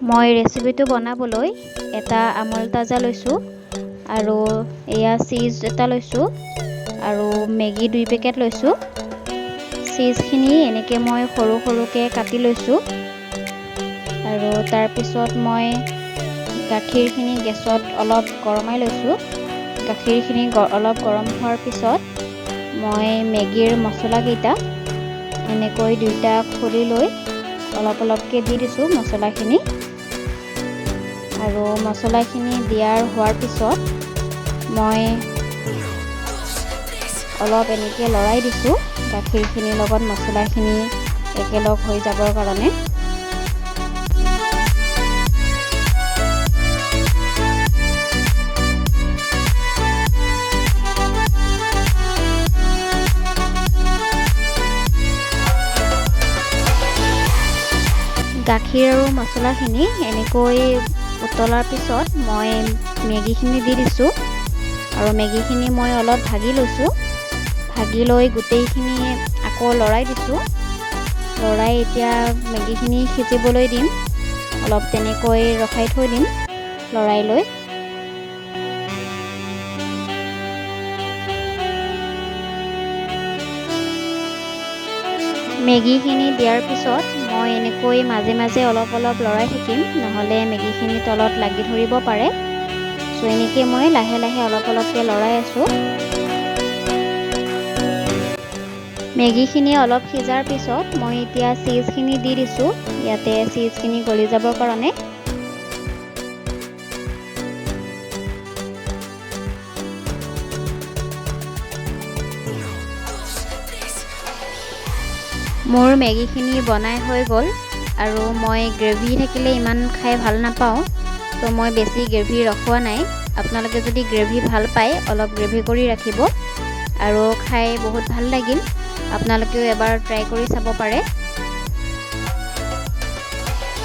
মই ৰেচিপিটো বনাবলৈ এটা আমুল তাজা লৈছোঁ আৰু এয়া চীজ এটা লৈছোঁ আৰু মেগী 2 পেকেট লৈছোঁ। চীজখিনি এনেকৈ মই সৰু সৰুকৈ কাটি লৈছোঁ আৰু তাৰপিছত মই গাখীৰখিনি গেছত অলপ গৰমাই লৈছোঁ। গাখীৰখিনি অলপ গৰম হোৱাৰ পিছত মই মেগীৰ মছলাকেইটা এনেকৈ দুইটা খুলি লৈ অলপ অলপকৈ দি দিছোঁ মছলাখিনি। আৰু মছলাখিনি দিয়াৰ হোৱাৰ পিছত মই অলপ এনেকৈ লৰাই দিছোঁ গাখীৰখিনিৰ লগত মছলাখিনি একেলগ হৈ যাবৰ কাৰণে। গাখীৰ আৰু মছলাখিনি এনেকৈ উতলাৰ পিছত মই মেগীখিনি দি দিছোঁ আৰু মেগীখিনি মই অলপ ভাগি লৈছোঁ। ভাগি লৈ গোটেইখিনি আকৌ লৰাই দিছোঁ। লৰাই এতিয়া মেগীখিনি সিজিবলৈ দিম, অলপ তেনেকৈ ৰখাই থৈ দিম লৰাই লৈ। মেগীখিনি দিয়াৰ পিছত মই এনেকৈ মাজে মাজে অলপ অলপ লৰাই থাকিম, নহ'লে মেগীখিনি তলত লাগি ধৰিব পাৰে। চ' এনেকৈ মই লাহে লাহে অলপ অলপকৈ লৰাই আছোঁ। মেগীখিনি অলপ সিজাৰ পিছত মই এতিয়া চীজখিনি দি দিছোঁ, ইয়াতে চীজখিনি গলি যাবৰ কাৰণে। মোৰ মেগীখিনি বনাই হৈ গ'ল আৰু মই গ্ৰেভি থাকিলে ইমান খাই ভাল নাপাওঁ, চ' মই বেছি গ্ৰেভি ৰখোৱা নাই। আপোনালোকে যদি গ্ৰেভি ভাল পায় অলপ গ্ৰেভি কৰি ৰাখিব আৰু খাই বহুত ভাল লাগিল। আপোনালোকেও এবাৰ ট্ৰাই কৰি চাব পাৰে।